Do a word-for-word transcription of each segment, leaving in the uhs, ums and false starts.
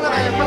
Okay.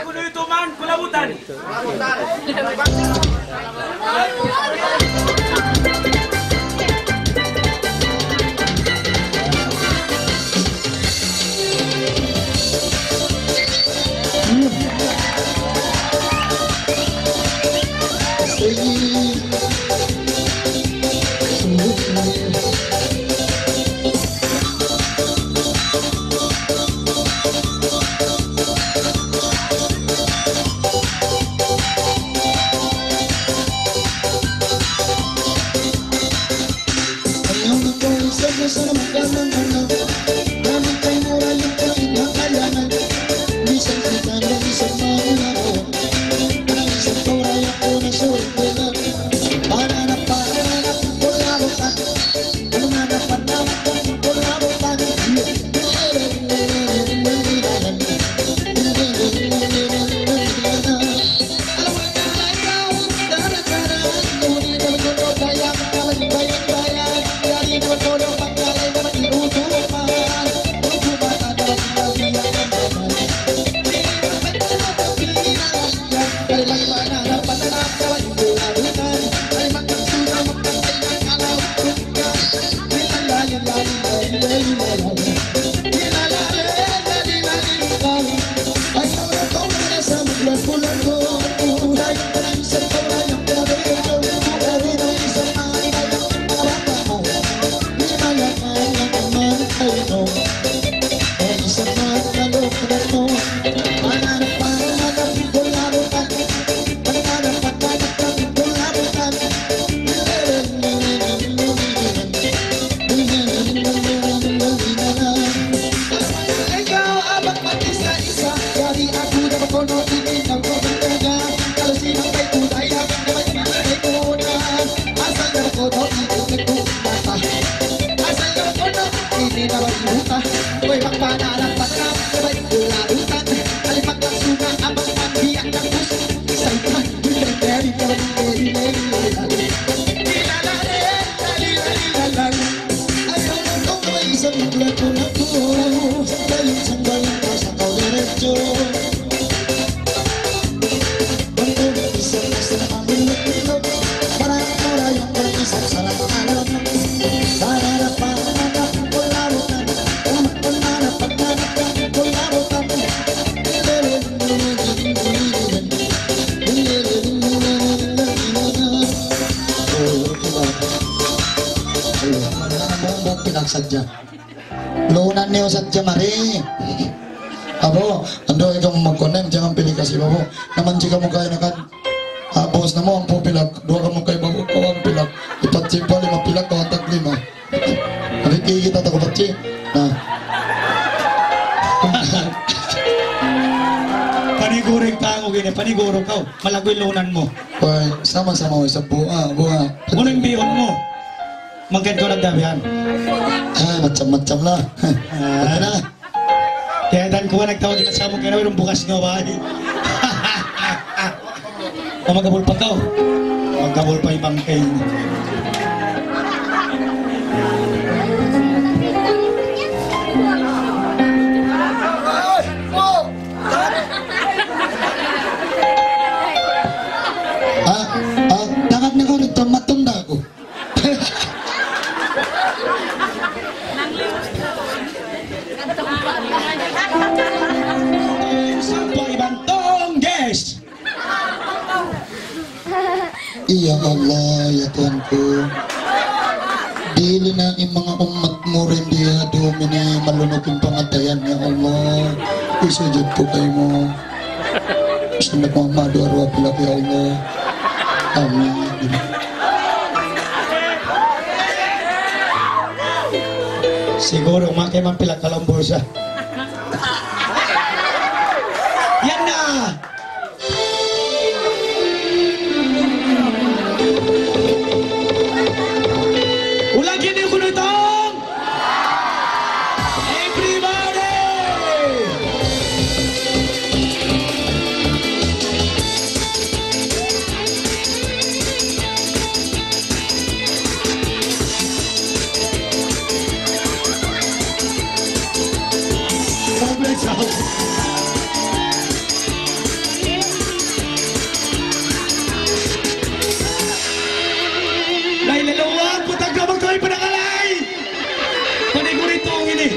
Kunu' itu man, kulabutan. Pinagsadja. Lunan niyu sadja mari. Abu, andu' ikaw magkunan, jangan pilih kasi babu. Naman jika mo kaya nakan. Ah, boss namu' hangpu' pilak, duwa kamu kay babu, kaw hangpu' pilak. Ipat simpa lima pilak, kaw tag lima. Abi, kikita' ta ku patsi. Na. Paniguru in tau ini, paniguru kaw. Malaggu' in lunan mu. Uy, sama-sama, uy, sa buha', buha'. Unu in bihun mu? Mangkin kaw nagdabihan. Ah, macam-macam lah. Ah. Ito na. Kaya dan kuha nagtawag kita sa mukha na mayroong bukas nga bahay. O, magabul pa kaw. Magabul pa in bangkay. Ah, ah, dagat na kaw didtu, matunda aku. Sampay bantong, guys. Ya Allah, ya Tuhanku. Dihili na in manga ummat mu dayn di ha adlaw ini malunuk in pangatayan, ya Allah. Isujud ku kaymu. Sanak Muhammad, duwa-duwa pilak, ya Allah. Amin. Siguro, makay man pilak ka laung bulsa. Yan na! Ulakin niyu kunu' in tau! Everybody! Lain na luwag, putang ka, magtuloy pa na kalay! Panigurito ang ini.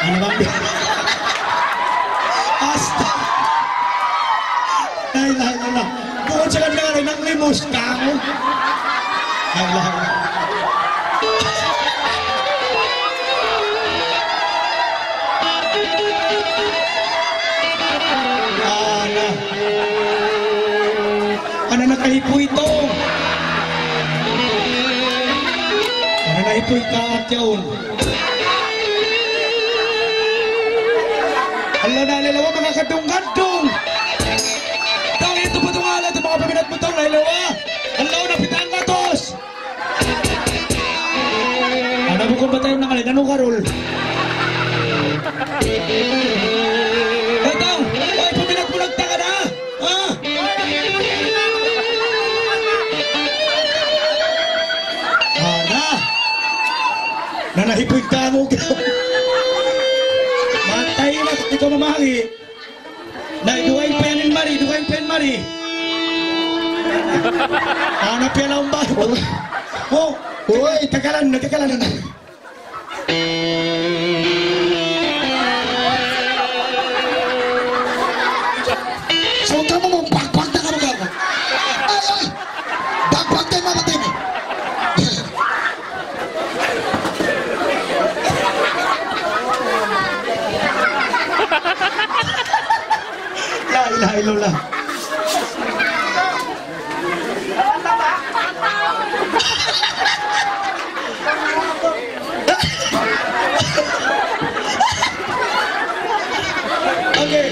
Ano bang? Asta. Ay, lain na. Bukun sa kanya, naglimos ka ako. Ay, lain na. Ana. Ana nakahipoy ito. Ana nahipoy ka at yaun. Ala na, ala na, manga kadung-kadung. Tau, ito pa itong ala, ito mga paminat mo ito, ala na, ala na, pitang gatos. Ana, bukun pa tayo nangalay, nanu karul? Ito, ay, paminat mo, nagtaka na. Ah! Ana! Nanahipoy ka mo. Matay na, di ka mamahali. Na, dugaing pa yan in mari, dugaing pa yan mari. Ana, piyalaumba. Oh. Uy, tagalan na, tagalan na. So, kamu mau bakbak na kamu, kamu? Ay, ay! Bakbak tayo, mamatay mo. La ilaha illallah. Okay.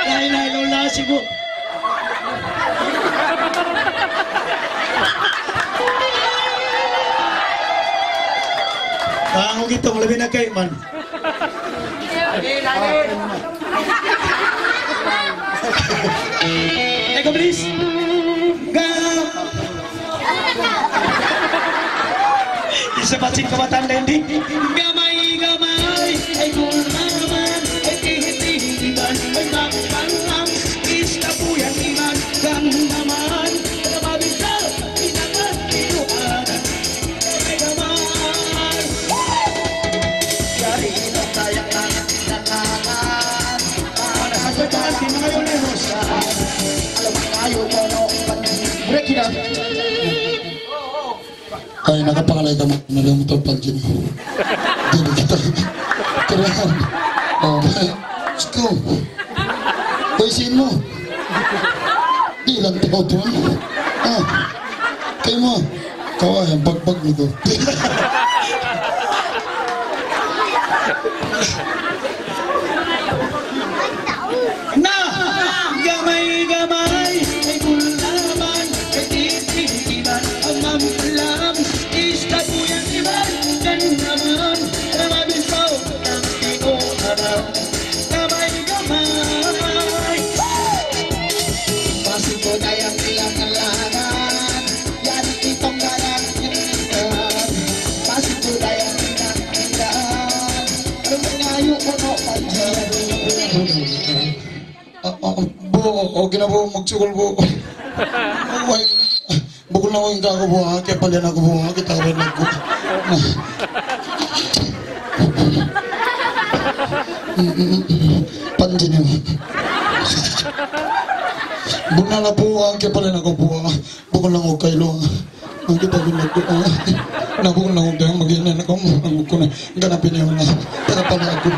Lain na, Lola, sibu. Ang ugitong labi na kay man. Ego, please. Ga- Isa pa sin kabataan na hindi. Gamay, gamay, ay gulaman, ay tihit-tihitan, ay bakpalang, istapuyan iman, gam naman, ay mabigla, inaman, inuanan, gamay, gamay. Yari na kaya na, na, na, na. Break it up. Ay, nakapangalay ka mo. Nalimutan pa dyan. Dili kita. Kailangan. Oh, let's go. Uy, sino? Di lang tao tuwan. Ah. Kayo mo. Kaway, ang bagbag nito. Na, gamay-gamay, ay gulaman, ay tititiban, ang mamulam, isda po yan iban, yan naman, ang mabinsaw, ang tino, alam, gamay-gamay. Pasok ko na yung ilang kailangan. Ah, ah, bu, okay na bu, magsukul bu. Uy, bukun na uy, kaku bu, ah, kaya pala na ku bu, ah, kita ka na ku. Panjin yun. Bukun na bu, ah, kaya pala na ku bu, ah. Bukun lang okay lang. Ang kita ginagawa. Naku, naku, dayang mag-inan aku, naku, na, gana piniuna. Taga pala aku.